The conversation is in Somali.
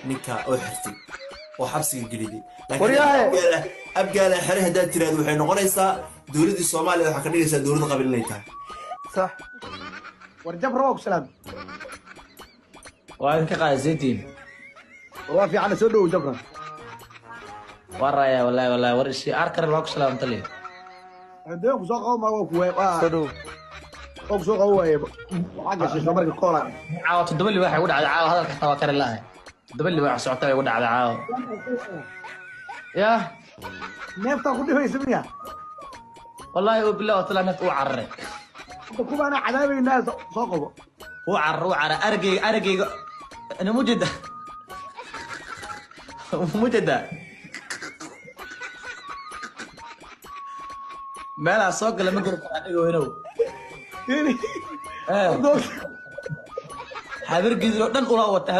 Ninka oo xirtay oo xabsiga geliday. Waryaahe. Laakiin Abgaala xere haddaad tiraahdo, waxay noqonaysaa dowladdii Soomaaliya waxaa ka dhigaysaa dowlad qabiil inay tahay. Sax. War Jabra, waa ku salaam. Waa idinka qaadaysiintiin. Waa fiican, soo dhowow Jabra. Waa raaya, wallahi wallahi, war isi arkar waa ku salaamta le. Hadee ku soo qabo ma waa ku waay waa Soo dhow. Waa ku soo qabo waaye, waxaa gashay soo marka koola. Caawa 7 libaax igu dhacday caawa, hadalka xitaa waa kari lahay. 7 libaax socota igu dhacday caawa yah. Neeftaa ku dhibaysa miya? Wallahi oo billahi watala neef uu cararay. Hadda kubaana cadaabaynaa, soo qabo. Uu carar, uu carar, aragayga aragayga ana mujeda mujeda meelaa soo gala ma geli karaa dhigo inow. Habar gidiro dhan ulaa wata.